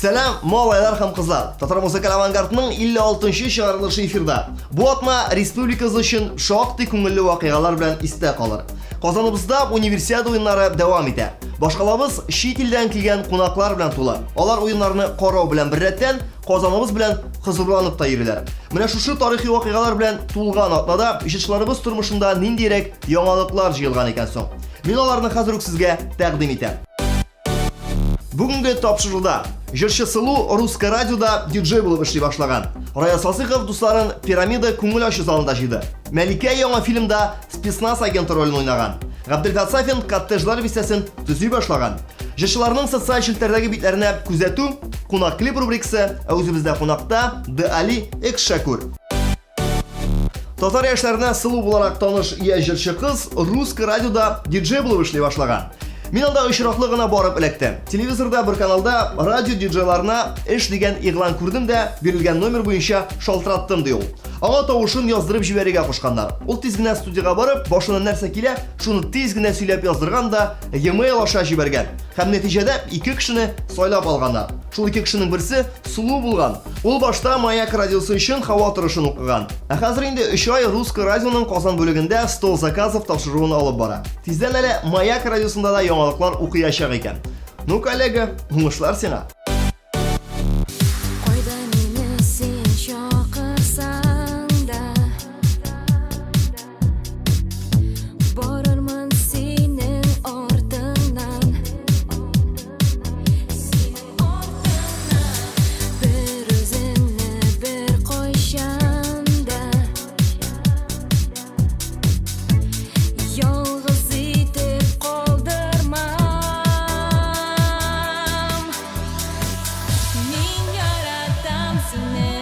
Сәлам, малайлар һәм кызлар! Татар музыкаль авангардының 56-нчы чыгарылышы эфирда. Бу атна республикабыз өчен шактый күңелле вакыйгалар белән истә калыр. Казаныбызда универсиада уеннары дәвам итә. Башкалабыз чит илдән килгән кунаклар белән тулы. Алар уеннарны карау белән беррәттән, Казаныбыз белән хозурланып та йөриләр. Менә шушы тарихи вакыйгалар белән тулган атнада җырчыларыбыз тормышында ниндирәк яңалыклар җыелган икән соң? Мин аларны хәзер үк сезгә тәкъдим итәм. Бүгенге тапшыруда җырчы Сылу Русское радиода диджей булып эшли башлаган. Раяз Фасыйхов дусларын Пирамида күңел ачу залында җыйды. Мәликә яңа фильмда спецназ агенты ролен уйнаган. Габделфәт Сафин коттеджлар бистәсен төзи башлаган. Җырчыларның социаль челтәрдәге битләренә күзәтү, кунак клип рубрикасы, ә үзебездә кунакта Д Али Экс-Шәкүр. Татар яшьләренә сылу буларак таныш яшь җырчы кыз русский радиода диджей булып эшли башлаган. Мин анда очраклы гына барып эләктем. Телевизорда бер каналда радио диджейларына эш дигән игълан күрдем дә, бирелгән номер буенча шалтыраттым, ди ул. Аңа тавышын яздырып җибәрергә кушканнар. Ул тиз генә студиягә барып, башына нәрсә килә, шуны тиз генә сөйләп яздырган да, e-mail аша җибәргән. Һәм нәтиҗәдә ике кешене сайлап алганнар. Шул ике кешенең берсе Сулу булган. Ул башта Маяк радиосы өчен һава торышын укыган. Ә хәзер инде 3 ай Русское радионың Казан бүлегендә Стол заказов тапшыруын алып бара. Тиздән әле Маяк радиосында да яңалыклар укыячак икән. Ну, коллега, уңышлар сиңа! Кайда мине син чакырсаң да Барырмын синең артыңнан Синең артыңнан Бер үзеңне бер кайчан да Ялгыз итеп калдырмам. Мин яратам сине.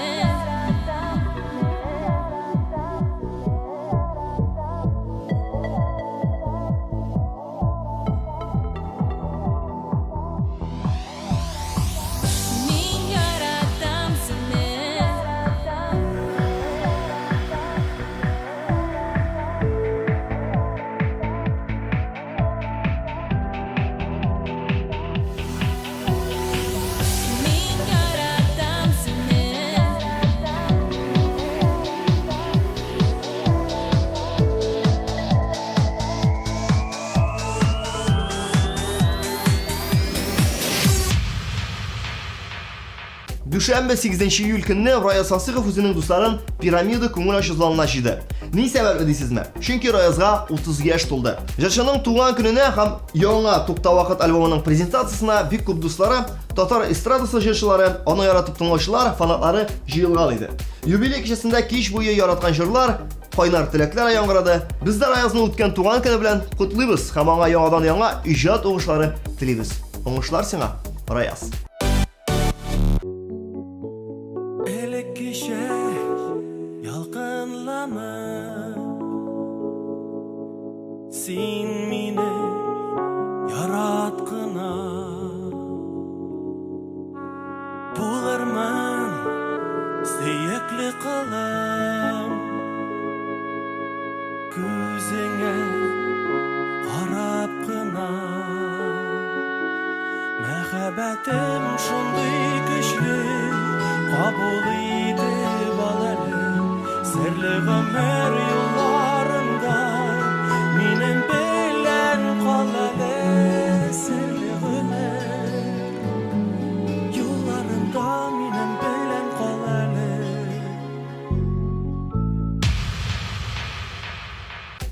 Мин яратам сине. Мин яратам сине. Дүшәмбе 8 июль көнне Раяз Фасыйхов үзенең дусларын Пирамида күңел ачу залына җыйды. Ни сәбәпле дисезме? Чөнки Раязга 30 яшь тулды. Җырчының туган көненә һәм яңа Тукта вакыт альбомының презентациясенә бик күп дуслары, татар эстрадасы җырчылары, аны яратып тыңлаучылар, фанатлары җыелган иде. Юбилей кичәсендә кич буе яраткан җырлар, Кайнар теләкләр яңгырады. Без дә Раязны үткән туган көне белән котлыйбыз һәм аңа яңадан-яңа иҗат уңышлары телибез. Уңышлар сиңа, Раяз! Элеккечә ялкынланып Син мине ярат кына Булырмын сөекле колым Күзеңә карап кына Мәхәббәтем шундый көчле Кабул итеп ал әле Серле гомер юлларында Минем белән кал әле Серле гомер Юлларында минем белән кал әле.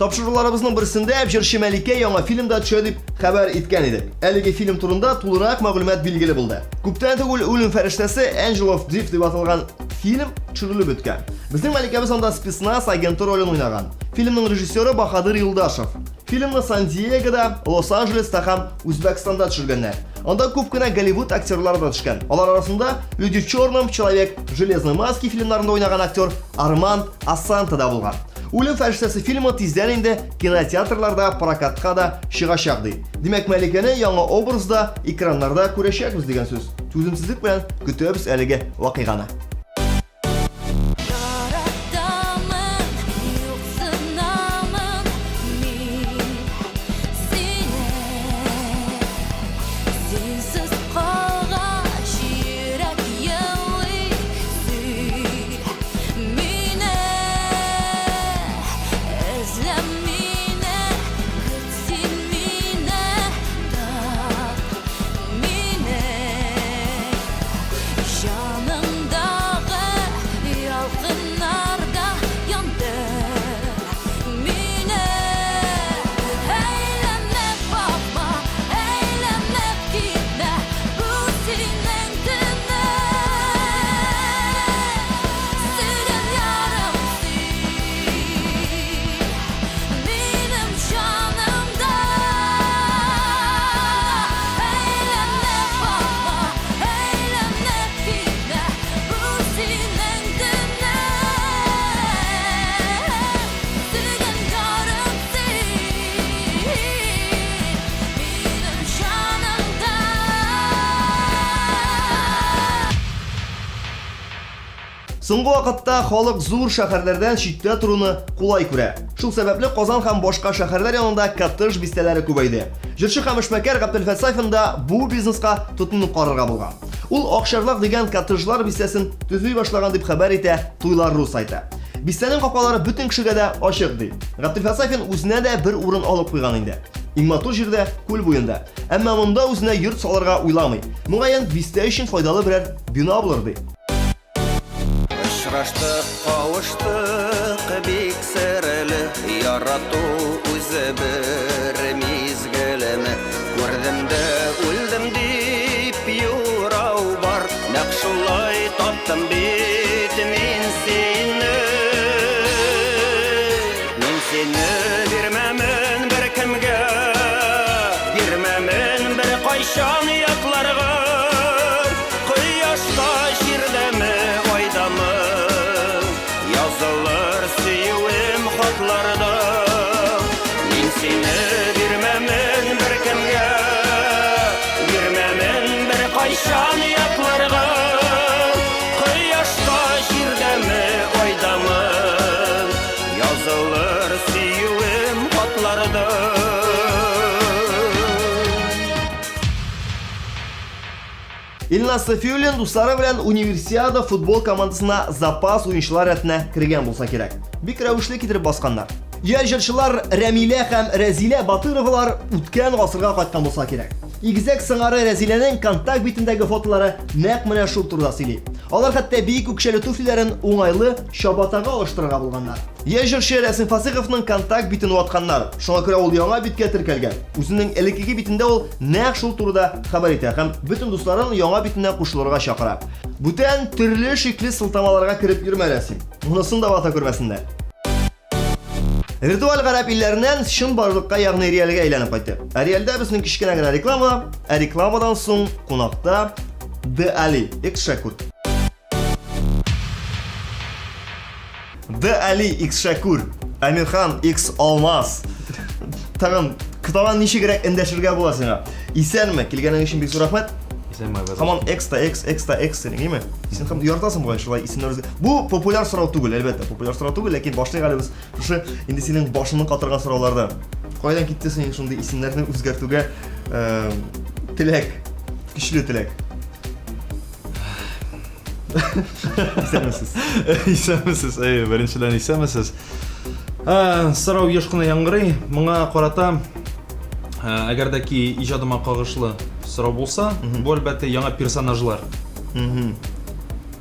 Тапшыруларыбызның берсендә җырчы Мәликә яңа фильмда төшә дип хәбәр иткән идек. Әлеге фильм турында тулырак мәгълүмат билгеле булды. Күптән түгел Үлем фәрештәсе Angel of Death дип аталган фильм төшерелеп беткән. Безнең Мәликәбез анда спецназ агенты ролен уйнаган. Фильмның режиссеры Баһадир Юлдашев. Фильмны Сан-Диегода, Лос-Анджелеста һәм Үзбәкстанда төшергәннәр. Анда күп кенә Голливуд актерлары да төшкән. Алар арасында Люди в черном, Человек в железной маске фильмнарында уйнаган актер Арман Ассанта да булган. Үлем фәрештәсе фильмы тиздән инде кинотеатрларда прокатка да чыгачак ди. Димәк, Мәликәне яңа образда экраннарда күрәчәкбез дигән сүз. Түземсезлек белән көтәбез әлеге вакыйганы. Яратамын, юксынамын мин сине. Синсез калгач. Соңгы вакытта халык зур шәһәрләрдән читтә торуны кулай күрә. Шул сәбәпле Казан һәм башка шәһәрләр янында коттедж бистәләре күбәйде. Җырчы һәм эшмәкәр Габделфәт Сафин да бу бизнеска тотынып карарга булган. Ул Акчарлак дигән коттеджлар бистәсен төзи башлаган дип хәбәр итә Туйлар.ру сайты. Бистәнең капкалары бөтен кешегә дә ачык ди. Габделфәт Сафин үзенә дә бер урын алып куйган инде. Иң матур җирдә, күл буенда. Әмма монда үзенә йорт салырга уйламый. Мөгаен, бистә өчен файдалы берәр бина булыр ди. Очраштык, кавыштык, бик серле Ярату үзе бер мизгелме Күрдем дә үлдем дип юрау бар Нәкъ шулай таптым бит мин сине Мин сине бирмәмен беркемгә Бирмәмен беркайчан ятларга Кояшта, җирдәме, айдамы Язылыр сөюем хатларда Мин сине бирмәмен беркемгә Бирмәмен беркайчан ятларга Кояшта, җирдәме, айдамы Язылыр сөюем хатларда. Илназ Сафиуллин дуслары белән Универсиада футбол командасына запас уенчылар рәтенә кергән булса кирәк. Бик рәвешле китереп басканнар. Яшь җырчылар Рәмилә һәм Рәзилә Батыровалар үткән гасырга кайткан булса кирәк. Игезәк сыңары Рәзиләнең контакт битендәге фотолары нәкъ менә шул турыда сөйли. Алар хәтта биек үкчәле туфлиләрен уңайлы чабатага алыштырырга булганнар. Яшь җырчы Рәсим Фасыйховның контакт битен ватканнар. Шуңа күрә ул яңа биткә теркәлгән. Үзенең элеккеге битендә ул нәкъ шул турыда хәбәр итә һәм бөтен дусларын яңа битенә кушылырга чакыра. Бүтән төрле шикле сылтамаларга кереп йөрмә, Рәсим. Монысын да вата күрмәсеннәр. Виртуаль гарәп илләреннән чынбарлыкка, ягъни реальгә әйләнеп кайтты. Ә реальдә безнең кечкенә генә реклама, ә рекламадан соң кунакта Д Али, экс-Шәкүр. Д Али X Шәкүр, Әмирхан X Алмаз. Тагын тагын ничегрәк эндәшергә була сиңа? Исәнме, килгәнең өчен бик зур рәхмәт. Исәнме, Айбаз. Һаман X та X, X та X синең, әйме? Син һәм яратасың бугай шулай исемнәр үзе. Бу популяр сорау түгел, әлбәттә, популяр сорау түгел, ләкин башлыйк әле без шушы инде синең башыңны катырган сораулардан. Кайдан китте синең шундый исемнәрне үзгәртүгә э, теләк, көчле теләк? Исәнмесез. Исәнмесез. Әй, беренчедән исәнмесез. Ә, сорау еш кына яңгырый. Моңа карата әгәр дә ки иҗадыма кагышлы сорау булса, бу әлбәттә яңа персонажлар.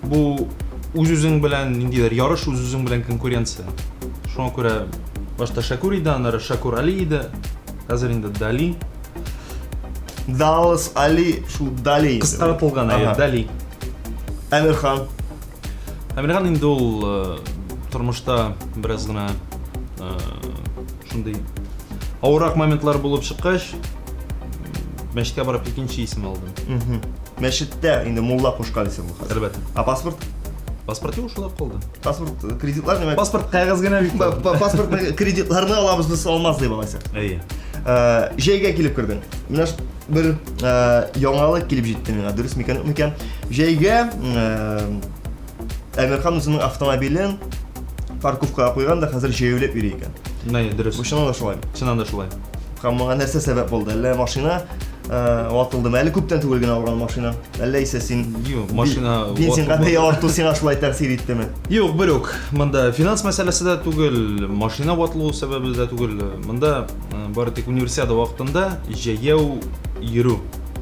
Бу үз-үзең белән ниндидер ярыш, үз-үзең белән конкуренция. Шуңа күрә башта Шәкүр иде, аннары Шәкүр Али иде, хәзер инде Дали. Даллас Али, шул Дали. Кыскартылган, әйе, Дали. Әмирхан. Әмирхан инде ул э, тормышта бераз гына э, шундый авыррак моментлар булып чыккач, мәчеткә барып икенче исем алдым. Мәчеттә инде мулла кушкан исем бу хәзер. Әлбәттә. А паспорт? Паспорт юк, шулай калды. Паспорт, э, кредитлар димәк. Паспорт кәгазь генә бит. Паспорт кредитларны алабыз без алмаз дип алайса. Әйе. Э, җәйгә килеп кердең. Менә бер э, яңалык килеп җитте миңа. Дөрес микән, юк микән? Җәйгә Әмирхан үзенең автомобилен парковкага куйган да хәзер җәяүләп йөри икән. Әйе, дөрес. Бу чыннан да шулай. Чыннан да шулай. Һәм моңа нәрсә сәбәп булды? Әллә машина э, ватылдымы? Әле күптән түгел генә алган машина. Әллә исә син Юк, машина бензинга ватылмады. бәя арту сиңа шулай тәэсир иттеме? Юк, бер үк. Монда финанс мәсьәләсе дә түгел, машина ватылу сәбәбе дә түгел. Монда э, бары тик универсиада вакытында җәяү йөрү.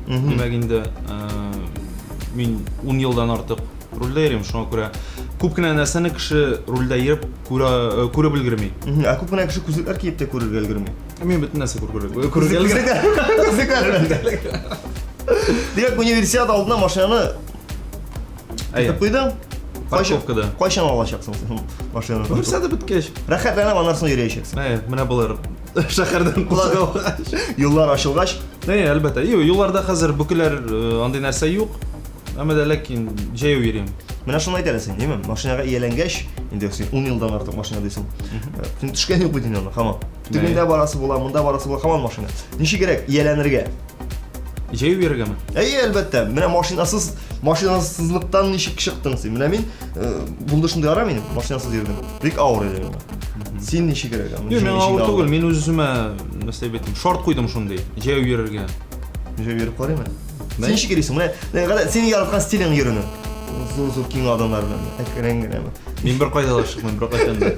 Димәк инде э, мин 10 елдан артык рульдә йөрим, шуңа күрә күп кенә нәрсәне кеше рульдә йөреп күрә, күреп өлгерми. Ә күп кенә кеше күзлекләр киеп тә күрергә өлгерми. Мин бөтен нәрсә күрергә күрергә өлгерәм. Күзлекләр. Димәк, универсиада алдына машинаны тотып куйдың. Парковкада. Кайчан алачаксың син машинаны? Универсиада беткәч. Рәхәтләнеп аннан соң йөриячәксең. Әйе, менә болар шәһәрдән кузгалгач. Юллар ачылгач. Әйе, әлбәттә. Юлларда хәзер бөкеләр андый нәрсә юк. Әмма дә ләкин җәяү йөрим. Менә шуны әйт әле син, димме? Машинага ияләнгәч, инде син 10 елдан артык машина дисең. Син төшкән юк бит инде аны, һаман. Тегендә барасы була, монда барасы була, һаман машина. Ничегрәк ияләнергә? Җәяү йөрергәме? Әйе, әлбәттә. Менә машинасыз Машинасызлыктан ничек чыктың син? Менә мин э, булды шундый ара минем, машинасыз йөрдем. Бик авыр иде миңа. Син ничегрәк? Юк, миңа авыр түгел, мин үз-үземә, нәрсә дип әйтим, шарт куйдым шундый, җәяү йөрергә. Җәяү йөреп карыйм әле. Син ничек йөрисең? Менә менә синең яраткан стилең йөрүне. Зур-зур киң адымнар белән, әкрен генә. Мин бер кайда да чыкмыйм, бер кайчан да.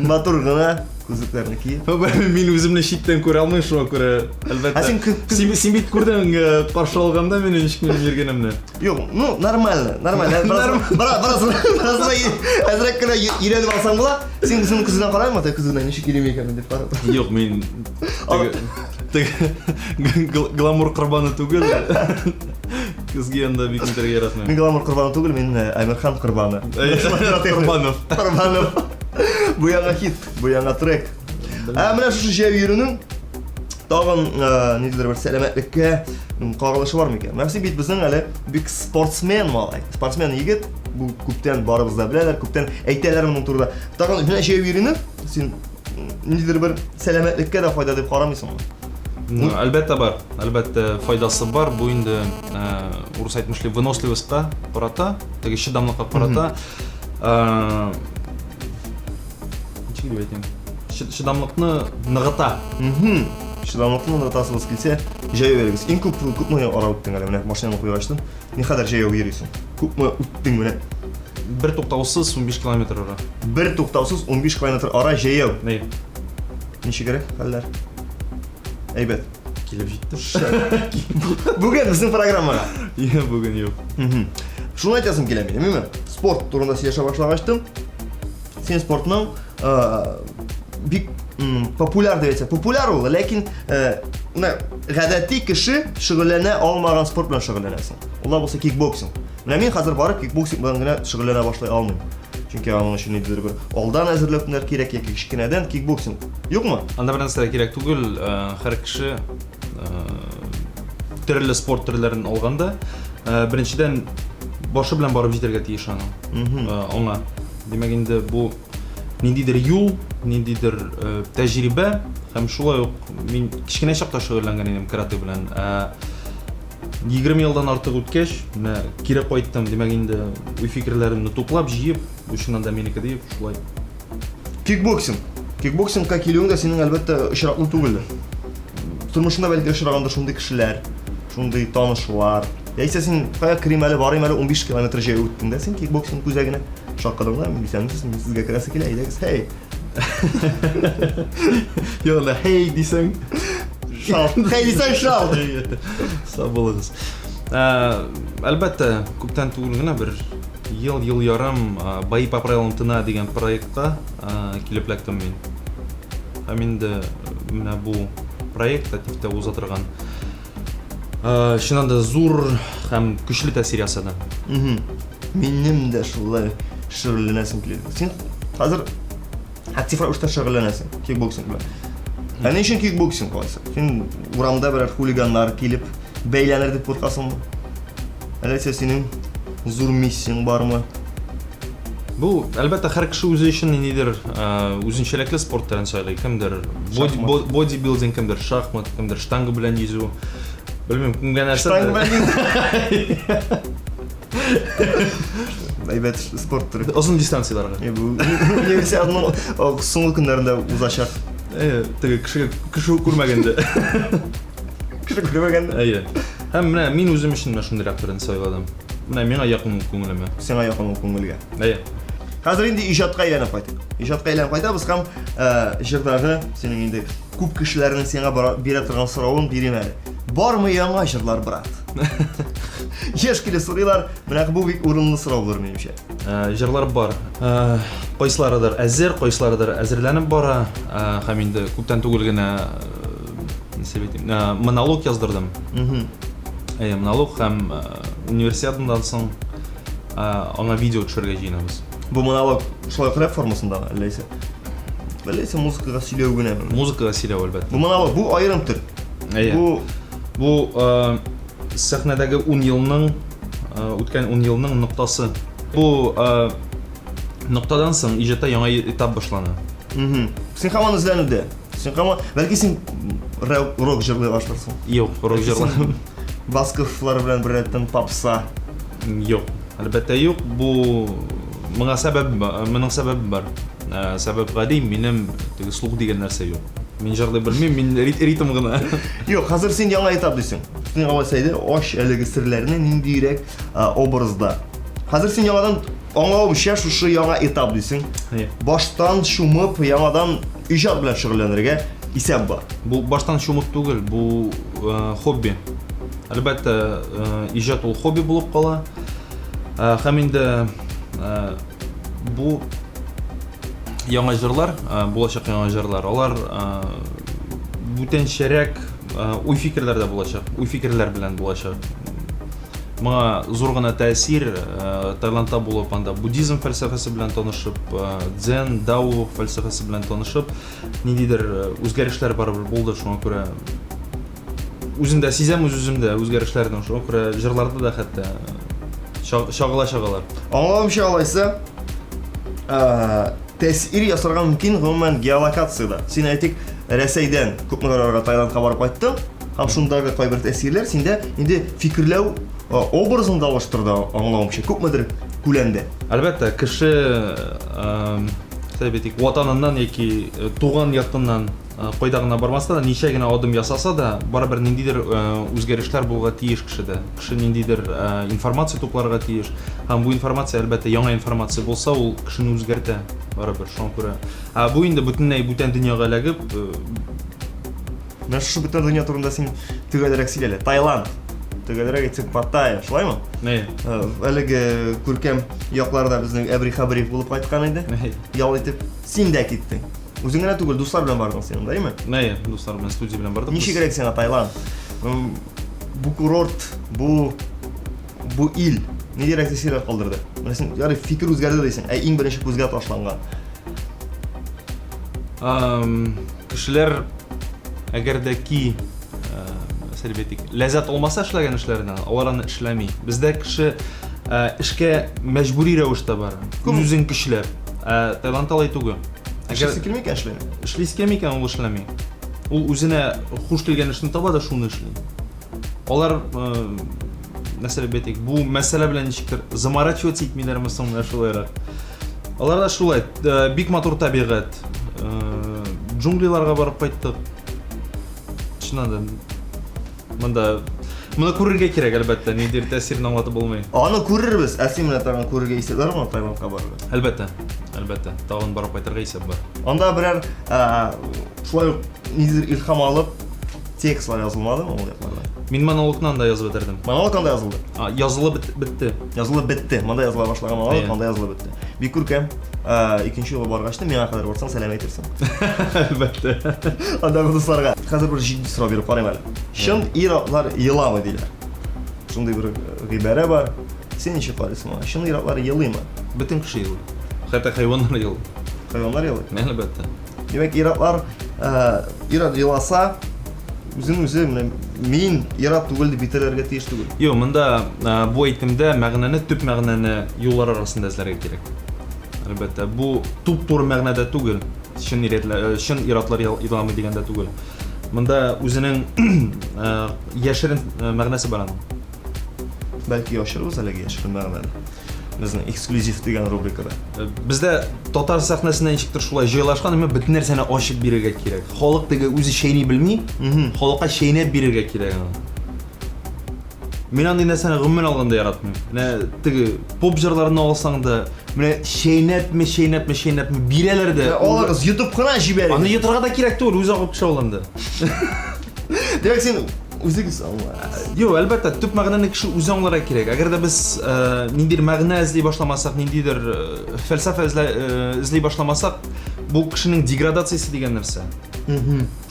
Матур гына күзлекләрне киеп. Мин үземне читтән күрә алмыйм, шуңа күрә, әлбәттә. Ә син син, син бит күрдең, э, каршы алганда мине ничек минем йөргәнемне. Юк, ну, нормально, нормально. Бераз, бераз, бераз, әзрәк кенә өйрәнеп алсаң була. Син үзеңнең күзеңнән караймы, теге күзеңнән ничек йөрим икән дип карап. Юк, мин теге теге гламур корбаны түгел. Көзге янында бик нитәргә яратмыйм. Мин гламур корбаны түгел, мин э, Әмирхан корбаны. Корбанов. Корбанов. Бу яңа хит, бу яңа трек. Ә менә шушы җәяү йөрүнең тагын э, ниндидер бер сәламәтлеккә кагылышы бар микән? Менә син бит безнең әле бик спортсмен малай. Спортсмен егет, бу күптән барыбыз да беләләр, күптән әйтәләр моның турында. Тагын менә җәяү йөрүне син ниндидер бер сәламәтлеккә дә файда дип карамыйсыңмы? Ну, әлбәттә бар. Әлбәттә файдасы бар. Бу инде э, урыс әйтмешли выносливостька карата, теге чыдамлыкка карата. Э, ничек дип әйтим? Чыдамлыкны ныгыта. Чыдамлыкны ныгытасыгыз килсә, җәяү йөрегез. Иң күп күпме ара үттең әле менә машинаны куйгачтын? Никадәр җәяү йөрисең? Күпме үттең менә? Бер туктаусыз 15 километр ара. Бер туктаусыз 15 километр ара җәяү. Ни? Ничегрәк хәлләр? Әйбәт. Килеп җиттем. Бүген безнең программага. Иә, бүген юк. Шуны әйтәсем килә минем, әйеме? Спорт турында сөйләшә башлагачтым. Син спортның э, бик популяр дип әйтсәк, популяр ул, ләкин э, менә гадәти кеше шөгыльләнә алмаган спорт белән шөгыльләнәсең. Ул да булса кикбоксинг. Менә мин хәзер барып кикбоксинг белән генә шөгыльләнә башлый алмыйм. Чөнки аның өчен ниндидер бер алдан әзерләүләр кирәк яки кечкенәдән кикбоксинг. Юкмы? Анда бер нәрсә дә кирәк түгел, э, һәр кеше э, төрле спорт төрләрен алганда, э, беренчедән башы белән барып җитәргә тиеш аның. Аңа. Димәк инде бу ниндидер юл, ниндидер тәҗрибә һәм шулай ук мин кечкенә чакта шөгыльләнгән идем каратэ белән. 20 елдан артык үткәч, менә кире кайттым, димәк инде уй-фикерләремне туплап, җыеп, бу чыннан да минеке диеп, шулай. Кикбоксинг. Кикбоксингка килүең дә синең әлбәттә очраклы түгелдер. Тормышыңда бәлки очрагандыр шундый кешеләр, шундый танышлар. Яисә син кая керим әле, барыйм әле 15 километр җәяү үттең дә син кикбоксинг үзәгенә. Шакыдың да, исәнмесез, мин сезгә керәсе килә, әйдәгез, хей. Юк, анда хей дисәң. Шал. Хей дисәң шал. Сау булыгыз. Ә, әлбәттә, күптән түгел генә бер ел, ел ярым ә, Бои по правилам ТНА дигән проектка ә, килеп эләктем мин. Һәм инде менә бу проект Татнефтьтә уза торган ә, чыннан да зур һәм көчле тәэсир ясады. Минем дә шулай шөгыльләнәсем килә. Син хәзер актив рәвештә шөгыльләнәсең кикбоксинг белән. Ә ни өчен кикбоксинг алайса? Син урамда берәр хулиганнар килеп бәйләнер дип куркасыңмы? Әллә синең зур миссияң бармы? Бу, әлбәттә, һәр кеше үзе өчен ниндидер э, үзенчәлекле спорт төрен сайлый. Кемдер бодибилдинг, кемдер шахмат, кемдер штанга белән йөзү. Белмим, кемгә нәрсә. Штанга белән йөзү. Әйбәт спорт төре. Озын дистанцияләргә. Э, бу универсиаданың соңгы көннәрендә узачак. Э, теге кеше кеше күрмәгәндә. Кеше күрмәгәндә. Әйе. Һәм менә мин үзем өчен менә шундыйрак төрен сайладым. Менә миңа якын ул күңелемә. Сиңа якын ул күңелгә. Әйе. Хәзер инде иҗатка әйләнеп кайтыйк. Иҗатка әйләнеп кайтабыз һәм э, җырдагы синең инде күп кешеләрнең сиңа бирә торган соравын бирим әле. Бармы яңа җырлар, брат? Еш килеп сорыйлар, менә бу бик урынлы сорау булыр минемчә. Э, җырлар бар. Э, кайсыларыдыр әзер, кайсыларыдыр әзерләнеп бара. Э, һәм инде күптән түгел генә нәрсә әйтим, монолог яздырдым. Әйе, монолог һәм универсиададан соң аңа видео төшерергә җыенабыз. Бу монолог шулай ук рэп формасында әллә исә? Әллә исә музыкага сөйләү генәме? Музыкага сөйләү, әлбәттә. Бу монолог, бу аерым төр. Әйе. Бу бу сәхнәдәге 10 елның үткән 10 елның ноктасы. Бу ноктадан соң иҗатта яңа этап башлана. Син һаман эзләнүдә. Син һаман, бәлки син рок җырлый башларсың. Юк, рок җырламыйм. Басковлар белән беррәттән попса. Юк, әлбәттә юк. Бу моңа сәбәп, моның сәбәбе бар. Э, сәбәп гади, минем теге слух дигән нәрсә юк. Мин җырлый белмим, мин ритм гына. Юк, хәзер син яңа этап дисең. Син алайса әйдә, ач әлеге серләрне ниндиерәк э, образда. Хәзер син яңадан аңлавымча шушы яңа этап дисең. Баштан чумып, яңадан иҗат белән шөгыльләнергә исәп бар. Бу баштан чумып түгел, бу э, хобби. Әлбәттә, э, иҗат ул хобби булып кала. Э, һәм инде э, бу яңа җырлар, э, булачак яңа җырлар, алар э, бүтәнчәрәк э, уй-фикерләрдә булачак, уй-фикерләр белән булачак. Моңа зур гына тәэсир э, Таиландта булып, анда буддизм фәлсәфәсе белән танышып, э, дзен, дао фәлсәфәсе белән танышып, ниндидер э, үзгәрешләр барыбер булды, шуңа күрә үзем дә сизәм үз-үземдә үзгәрешләрне, шуңа күрә җырларда да хәтта чагыла чагылар. Аңлавымча алайса, тәэсир ясарга мөмкин гомумән геолокациядә. Син әйтик, Рәсәйдән күпме арага Таиландка барып кайттың, һәм шундагы кайбер тәэсирләр синдә инде фикерләү образын да алыштырды, аңлавымча, күпмедер күләмдә. Әлбәттә, кеше, әйтик, ватаныннан яки туган йортыннан кайда гына бармаса да, ничә генә адым ясаса да, барыбер ниндидер үзгәрешләр булырга тиеш кешедә. Кеше ниндидер информация тупларга тиеш. Һәм бу информация, әлбәттә, яңа информация булса, ул кешене үзгәртә барыбер. Шуңа күрә. Ә бу инде бөтенләй бүтән дөньяга эләгеп, Менә шушы бүтән дөнья турында син төгәлрәк сөйлә әле. Таиланд. Төгәлрәк әйтсәк, Паттайя, шулаймы? Әйе. Әлеге күркәм якларда безнең Әбри Хәбриев булып кайткан иде. Ял итеп, син дә киттең. Үзең генә түгел, дуслар белән бардың син анда, әйеме? Әйе, дуслар белән, студия белән бардык. Ничегрәк сиңа Таиланд? Бу курорт, бу бу ил ниндирәк тәэсирләр калдырды? Менә син, ярый, фикер үзгәрде дисең, ә иң беренче күзгә ташланган. Кешеләр әгәр дә ки нәрсә әйтик, ләззәт алмаса эшләгән эшләреннән, алар аны эшләми. Бездә кеше эшкә мәҗбүри рәвештә бара. Үз-үзен көчләп. Ә Таиландта алай түгел. Әгәр эшлисе килми икән эшләми. Эшлисе килми икән, ул эшләми. Ул үзенә хуш килгән эшне таба да шуны эшли. Алар нәрсә дип әйтик, бу мәсьәлә белән ничектер заморачиваться итмиләрме соң менә шулайрак. Аларда шулай, бик матур табигать. Джунглиларга барып кайттык. Чыннан да монда моны күрергә кирәк, әлбәттә, ниндидер тәэсирен аңлатып булмый. Аны күрербез. Ә син менә тагын күрергә исәп бармы Таиландка барырга? Әлбәттә, әлбәттә, тагын барып кайтырга исәп бар. Анда берәр шулай ук ниндидер илһам алып текстлар язылмадымы ул якларда? Мин монологны анда язып бетердем. Монолог анда язылды. А, язылып бетте. Язылып бетте. Монда языла башлаган монолог анда язылып бетте. Бик күркәм. Икенче юлы баргач та миңа кадәр барсаң, сәлам әйтерсең. Әлбәттә. Андагы дусларга. Хәзер бер җитди сорау биреп карыйм әле. Чын ир-атлар еламы диләр. Шундый бер гыйбарә бар. Син ничек карыйсың моңа? Чын ир-атлар елыймы? Бөтен кеше елый. Хәтта хайваннар елый. Хайваннар елый? Әлбәттә. Димәк, ир-атлар, ир-ат еласа, үзен үзе менә мин ир-ат түгел дип битәрләргә тиеш түгел. Юк, монда бу әйтемдә мәгънәне, төп мәгънәне юллар арасында эзләргә кирәк. Әлбәттә, бу туп-туры мәгънәдә түгел, чын ир-атлар, чын ир-атлар еламый дигәндә түгел. Монда үзенең яшерен мәгънәсе бар аның. Бәлки ачырбыз әлеге яшерен мәгънәне. Безнең эксклюзив дигән рубрикада. Бездә татар сәхнәсендә ничектер шулай җайлашкан, әмма бөтен нәрсәне ачып бирергә кирәк. Халык теге үзе чәйни белми, халыкка чәйнәп бирергә кирәк аны. Мин андый нәрсәне гомумән алганда яратмыйм. Менә теге поп җырларын алсаң да, менә чәйнәпме, чәйнәпме, чәйнәпме бирәләр дә. Алыгыз, йотып кына җибәрегез. Аны йотырга да кирәк түгел, үзе агып төшә ул инде. Димәк, син үзегез аңла. Юк, әлбәттә, төп мәгънәне кеше үзе аңларга кирәк. Әгәр дә без ниндидер мәгънә эзли башламасак, ниндидер фәлсәфә эзли башламасак, бу кешенең деградациясе дигән нәрсә.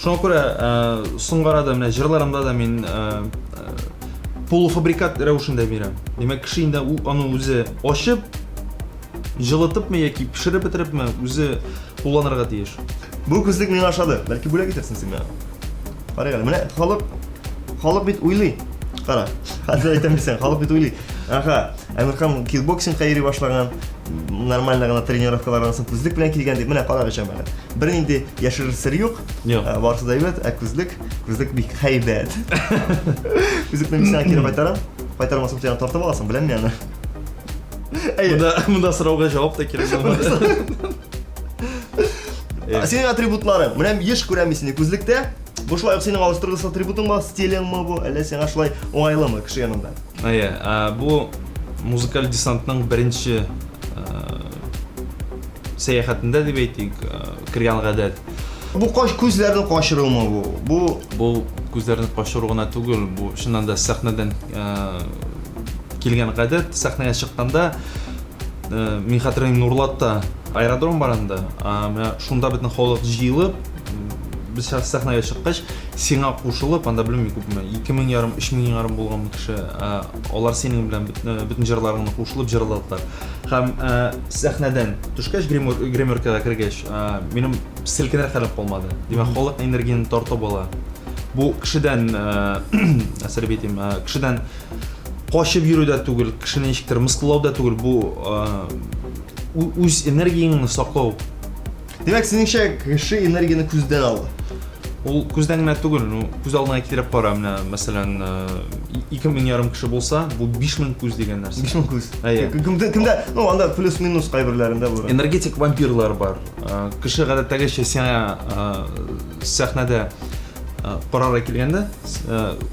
Шуңа күрә соңгы арада менә җырларымда да мин полуфабрикат рәвешендә бирәм. Димәк, кеше инде аны үзе ачып, җылытыпмы яки пешереп бетерепме, үзе кулланырга тиеш. Бу күзлек миңа ошады. Бәлки бүләк итерсең син миңа. Карыйк әле. Менә халык халык бит уйлый. Кара. Хәзер әйтәм дисәң, халык бит уйлый. Аха, Әмирхан кикбоксингка йөри башлаган, нормально гына тренировкалардан соң күзлек белән килгән дип, менә карагыз җәмәгать. Бернинди яшерер сер юк. Юк. Барысы да әйбәт, ә күзлек, күзлек бик һәйбәт. Күзлекне мин сиңа кире кайтарам. Кайтармасаң, син аны тартып аласың, беләм мин аны. Әйе. Монда, монда сорауга җавап та кирәк булмады. Ә, Синең атрибутларың. Менә еш күрәм мин сине күзлектә. Бу шулай ук синең алыштыргысыз атрибутыңмы, стилеңме бу, әллә сиңа шулай уңайлымы кеше янында? Әйе, ә, бу музыкаль десантның беренче ә, сәяхәтендә дип әйтик, ә, кергән гадәт. Бу каш күзләрне качырумы бу? Бу Бу күзләрне качыру гына түгел, бу чыннан да сәхнәдән ә, килгән гадәт. Сәхнәгә чыкканда ә, мин хәтерлим Нурлатта аэродром бар анда. Ә, менә шунда бөтен халык җыелып, без сәхнәгә чыккач, сиңа кушылып, анда белмим күпме, 2500, 3500 булган кеше, ә, алар синең белән бөтен җырларыңны кушылып җырладылар. Һәм ә, сәхнәдән төшкәч, гримеркага кергәч, ә, минем селкенер хәлем калмады. Димәк, халык энергияне тартып ала. Бу кешедән, нәрсә дип әйтим, кешедән качып йөрү дә түгел, кешене ничектер мыскыллау да түгел, бу үз энергияңне саклау. Димәк, синеңчә кеше энергияне күздән ала. Ул күздән генә түгел, ну, күз алдыңа китереп кара, менә, мәсәлән, 2500 кеше булса, бу 5000 күз дигән нәрсә. 5000 күз. Әйе. Кемдә, кемдә, ну, анда плюс-минус кайберләрендә була. Энергетик вампирлар бар. Кеше гадәттәгечә сиңа сәхнәдә карарга килгәндә,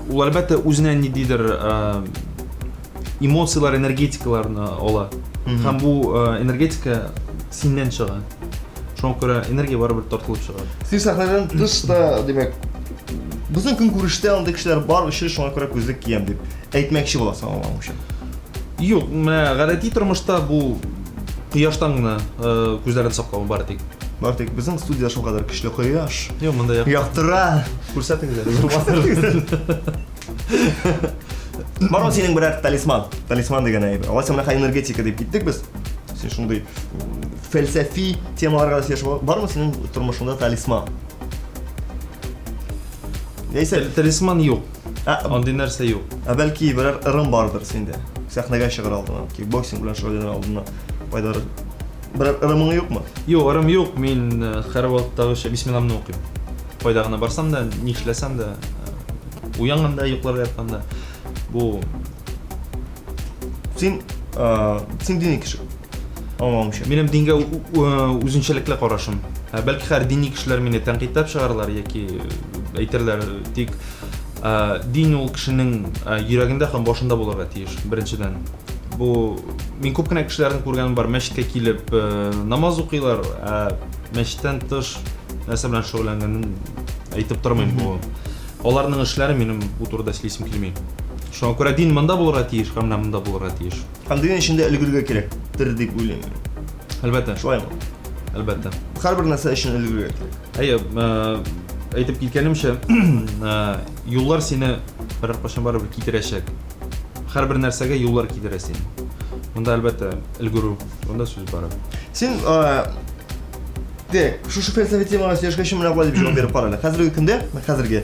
ул әлбәттә үзенә ниндидер эмоцияләр, энергетикаларны ала. Һәм бу энергетика синнән чыга. Шуңа күрә энергия барыбер тартылып чыга. Син сәхнәдән тыш та, димәк, безнең көнкүрештә андый кешеләр бар, өчен шуңа күрә күзлек киям дип әйтмәкче буласың аңламыйча. Юк, менә гадәти тормышта бу кояштан гына күзләрен саклау бары тик. Бары тик безнең студияда шулкадәр көчле кояш. Юк, монда яктыра. Күрсәтегез әле. Бармы синең берәр талисман? Талисман дигән әйбер. Алайса менә энергетика дип киттек без. Син шундый фәлсәфи темаларга да сөйләшеп бармы синең тормышыңда талисман? Яисә талисман юк. Андый нәрсә юк. Ә бәлки берәр ырым бардыр синдә. Сәхнәгә чыгар алдыннан, кикбоксинг белән шөгыльләнер алдыннан кайдадыр берәр ырымың юкмы? Юк, ырым юк. Мин һәрвакыттагыча бисмилламны укыйм. Кайда гына барсам да, нишләсәм дә, уянганда, йокларга ятканда бу син син дини кеше аңлавымча. Минем дингә үзенчәлекле карашым. Бәлки хәзер дини кешеләр мине тәнкыйтьләп чыгарлар яки әйтерләр, тик дин ул кешенең йөрәгендә һәм башында булырга тиеш, беренчедән. Бу мин күп кенә кешеләрне күргәнем бар, мәчеткә килеп намаз укыйлар, ә мәчеттән тыш нәрсә белән шөгыльләнгәнен әйтеп тормыйм бу. Аларның эшләре минем бу турыда сөйлисем килми. Шуңа күрә дин монда булырга тиеш һәм менә монда булырга тиеш. Һәм дин эчендә өлгерергә кирәктер дип уйлыйм. Әлбәттә. Шулаймы? Әлбәттә. Һәрбер нәрсә өчен өлгерергә кирәк. Әйе, әйтеп киткәнемчә, юллар сине берәр кайчан барыбер китерәчәк. Һәрбер нәрсәгә юллар китерә сине. Монда әлбәттә өлгерү турында сүз бара. Син Так, шушы фәлсәфи темага сөйләшкәч, менә болай дип җавап биреп кара әле. Хәзерге көндә, хәзерге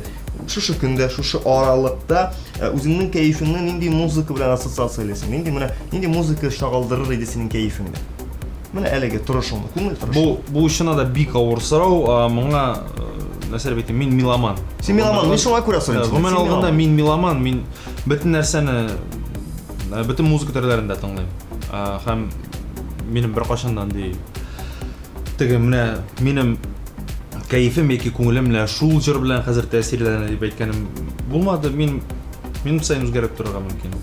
шушы көндә, шушы аралыкта үзеңнең кәефеңне нинди музыка белән ассоциациялисең? Нинди менә нинди музыка чагылдырыр иде синең кәефеңне? Менә әлеге торышыңны, күңел торышыңны. Бу бу чыннан да бик авыр сорау. Моңа нәрсә дип әйтим, мин меломан. Син меломан, мин шуңа күрә сорыйм. Гомумән алганда мин меломан, мин бөтен нәрсәне, бөтен музыка төрләрен дә тыңлыйм. Һәм минем беркайчан да андый теге менә минем кәефем яки күңелем менә шул җыр белән хәзер тәэсирләнә дип әйткәнем булмады. Мин минут саен үзгәреп торырга мөмкин.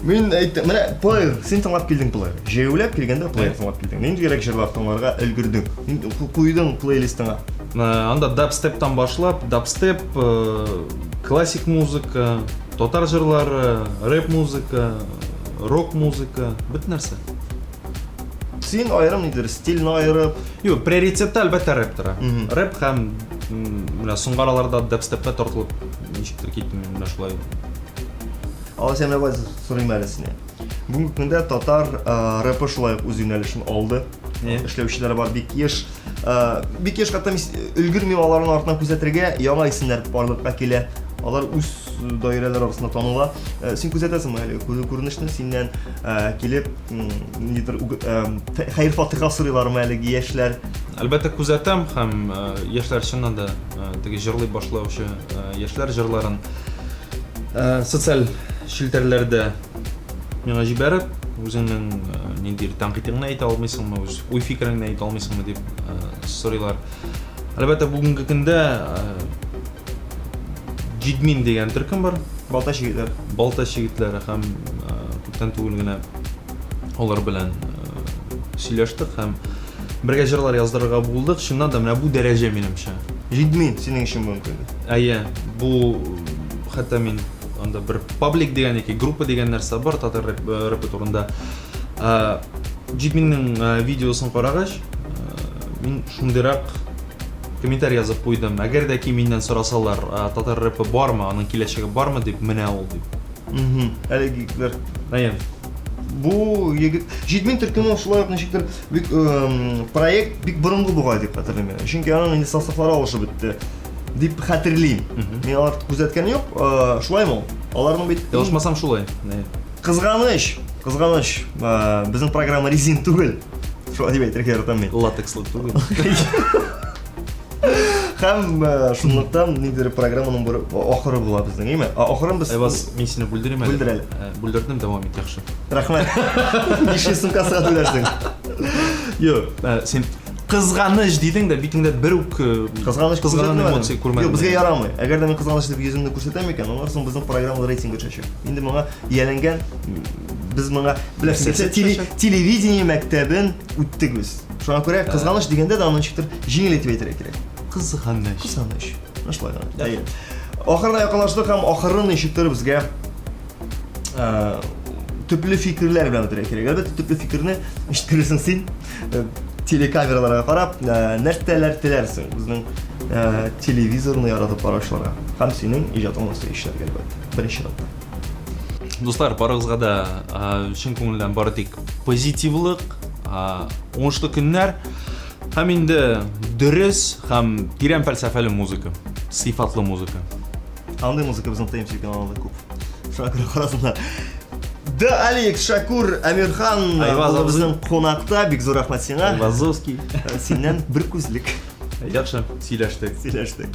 Мин әйттем, менә плеер, син тыңлап килдең плеер. Җәяүләп килгәндә плеер тыңлап килдең. Ниндирәк җырлар тыңларга өлгердең? Нинди куйдың плейлистыңа? Анда дабстептан башлап, дабстеп, классик музыка, татар җырлары, рэп музыка, рок музыка, бөтен нәрсә. Син аерым нидер стильне аерып. Юк, приоритетта әлбәттә рэп тора. Рэп һәм менә соңгы араларда дабстепка тартылып ничектер киттем мин менә шулай. Алайса менә болай сорыйм әле сине. Бүгенге көндә татар рэпы шулай ук үз юнәлешен алды. Эшләүчеләр бар бик еш. Бик еш хәтта өлгермим аларның артыннан күзәтергә, яңа исемнәр барлыкка килә. Алар үз даирәләр арасында таныла. Син күзәтәсеңме әлеге күренешне? Синнән килеп нидер хәер фатиха сорыйлармы әлеге яшьләр? Әлбәттә күзәтәм һәм яшьләр чыннан да теге җырлый башлаучы яшьләр җырларын социаль челтәрләрдә миңа җибәреп, үзеңнең ниндидер тәнкыйтеңне әйтә алмыйсыңмы, үз уй-фикереңне әйтә алмыйсыңмы дип сорыйлар. Әлбәттә, бүгенге көндә Җидмин дигән төркем бар. Балтач егетләре. Балтач егетләре һәм күптән түгел генә алар белән сөйләштек һәм бергә җырлар яздырырга булдык. Чыннан да менә бу дәрәҗә минемчә. Җидмин синең өчен бүгенге көндә. Әйе, бу хәтта мин анда бер паблик дигән яки группа дигән нәрсә бар татар рэп, рэпы турында. Җидминнең видеосын карагач, мин шундыйрак комментарий язып куйдым. Әгәр дә ки миннән сорасалар, татар рэпы бармы, аның киләчәге бармы дип, менә ул дип. Әлеге егетләр. Әйе. Бу егет Җидмин төркеме шулай ук ничектер бик проект бик борынгы бугай дип хәтерлим мин. Чөнки аның инде составлары алышып бетте дип хәтерлим. Мин алар күзәткән юк. Шулаймы ул? Аларның бит Ялгышмасам шулай. Кызганыч, кызганыч. Безнең программа резин түгел. Шулай дип әйтергә яратам мин. Латекслы түгел. Һәм шунлыктан ниндидер программаның бер ахыры була безнең, әйме? Ә ахырын без Айваз, мин сине бүлдерим әле. Бүлдер әле. Бүлдердем, дәвам ит, яхшы. Рәхмәт. 500 сум кассага түләрсең. Юк, син кызганыч дидең дә битеңдә бер үк кызганыч кызган эмоция күрмәдем. Юк, безгә ярамый. Әгәр дә мин кызганыч дип йөземне күрсәтәм икән, аннан соң безнең программа рейтингы төшәчәк. Инде моңа ияләнгән, без моңа беләсең, телевидение мәктәбен үттек без. Шуңа күрә кызганыч дигәндә дә аны ничектер җиңел итеп әйтергә кирәк. Кызганыч. Кызганыч. Менә шулай гына. Әйе. Ахырына якынлаштык һәм ахырын ничектер безгә төпле фикерләр белән үтәргә кирәк. Әлбәттә, төпле фикерне ишеттерерсең син. Телекамераларга карап, нәрсәләр теләрсең безнең телевизорны яратып караучыларга һәм синең иҗатыңны сөючеләргә, әлбәттә, беренче чиратта. Дуслар, барыгызга да чын күңелдән бары тик позитивлык, уңышлы көннәр һәм инде дөрес һәм тирән фәлсәфәле музыка, сыйфатлы музыка. Андый музыка безнең TMC каналында күп. Шуңа күрә карасыннар. Да, Алик, Шакур, Әмирхан Айваз булды безнең кунакта. Бик зур рәхмәт сиңа. Айвазовский. Синнән бер күзлек. Яхшы, сөйләштек. Сөйләштек.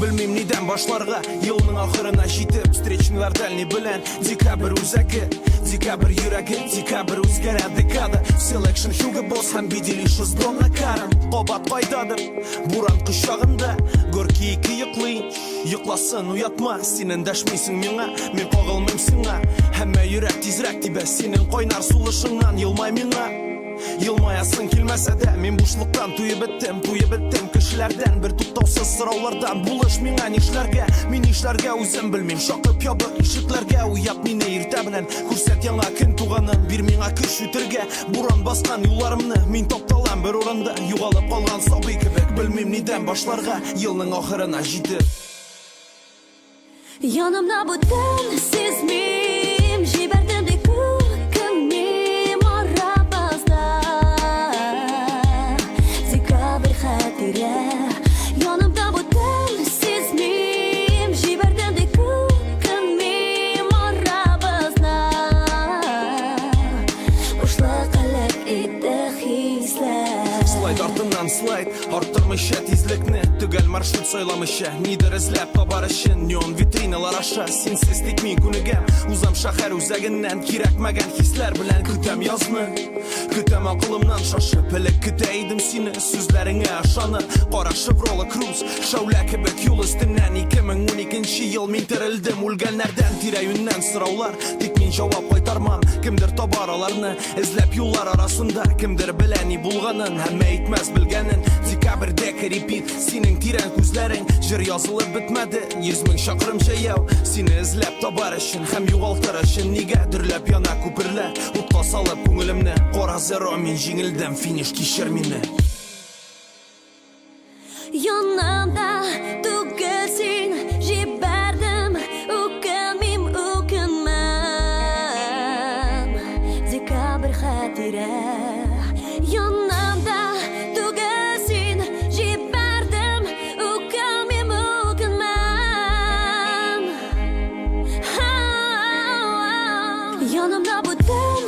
Белмим нидән башларга, елның ахырына җитеп, встречныйлар дальний белән, декабрь үзәге, декабрь йөрәге, декабрь үзгәрә декада, selection Hugo Boss һәм Биделишес Донна Карен, кабат кайдадыр, буран кочагында, Горький ике йоклый, йокласын, уятма, син эндәшмисең миңа, мин кагылмыйм сиңа, әмма йөрәк тизрәк тибә, синең кайнар сулышыңнан елмай миңа. Елмаясың килмәсә дә, мин бушлыктан туеп беттем, туеп беттем кешеләрдән, бер туктаусыз сораулардан. Булыш миңа нишләргә, мин нишләргә үзем белмим. Шакып ябык ишекләргә, уят мине иртә белән, күрсәт яңа көн туганын, бир миңа көч үтергә. Буран баскан юлларымны мин тапталам бер урында, югалып калган сабый кебек, белмим нидән башларга, елның ахырына җитеп. Янымда бүтән сизмим, җибәрдем бик үкенмим арабызда. Декабрь хатирә. Янымда бүтән сизмим, җибәрдем бик үкенмим арабызда. Бушлык элек итте хисләр. Слайд артыннан слайд, арттырмыйча тизлекне, төгәл маршрут сайламыйча, нидер эзләп табар өчен неон витриналар аша. Синсез тик мин күнегәм, узам шәһәр үзәгеннән, кирәкмәгән хисләр белән көтәм язны. Көтәм акылымнан шашып, элек көтә идем сине, сүзләреңә ышанып. Кара Chevrolet Cruze, шәүлә кебек юл өстеннән. 2012 ел мин терелдем үлгәннәрдән, тирә-юньнән сораулар, тик мин җавап кайтармам. Кемдер табар аларны, эзләп юллар арасында, кемдер белә ни булганын, әмма әйтмәс белгәнен. Декабрь дека репит, синең тирән күзләрең, җыр язылып бетмәде, 100 мең чакрым җәяү, сине эзләп табар өчен һәм югалтыр өчен. Нигә дөрләп яна күперләр, утка салып күңелемне, кара зеро мин җиңелдем, финиш кичер мине. Янымда түгел син, җибәрдем, үкенмим, үкенмәм. Декабрь хатирә. Янымда түгел син, җибәрдем, үкенмим, үкенмәм. Янымда бүтән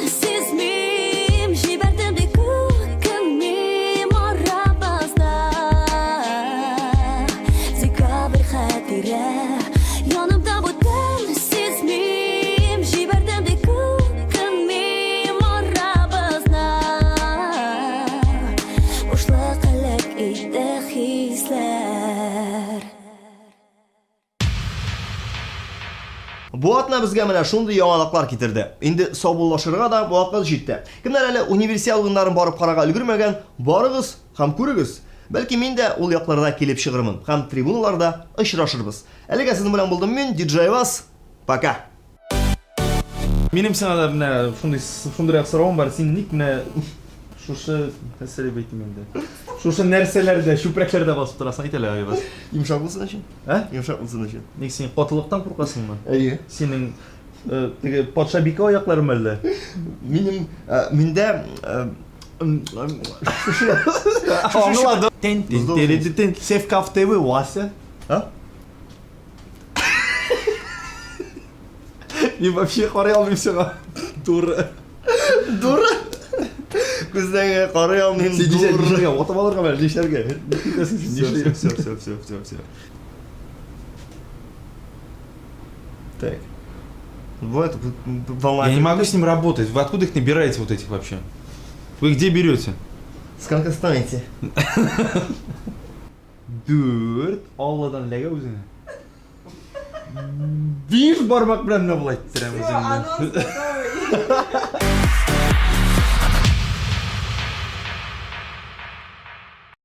Бу атна безгә менә шундый яңалыклар китерде. Инде саубуллашырга да вакыт җитте. Кемнәр әле Универсиада уеннарын барып карарга өлгермәгән, барыгыз һәм күрегез. Бәлки мин дә ул якларда килеп чыгырмын һәм трибуналарда очрашырбыз. Әлегә сезнең белән булдым мин, Диджей Вас. Пока! Минем сиңа да менә шундый шундыйрак соравым бар. Син ник менә шушы нәрсә дип әйтим инде? Шушы нәрсәләрдә, чүпрәкләрдә басып торасың, әйт әле, Айваз. Йомшак булсын өчен. Ә? Йомшак булсын өчен. Ник син катылыктан куркасыңмы? Әйе. Синең э, теге патшабикә аякларымы әллә? Минем э, миндә э, шушы Аңладым. Тен тен тен тен Севкав ТВ Вася. А? Мин вообще карый алмыйм сиңа. Дура. Дура. Күздән карый алмыйм. Син нишләргә, нишләргә? Ватып алырга мәл, нишләргә? Все, все, все, все, все, все. Так. Вот, волна. Я не могу с ним работать. Вы откуда их набираете, вот этих вообще? Вы где берете? Сколько станете? Дүрт Алладан эләгә үзеңә. Биш бармак белән менә болай иттерәм Все, үзеңне. анонс готовый.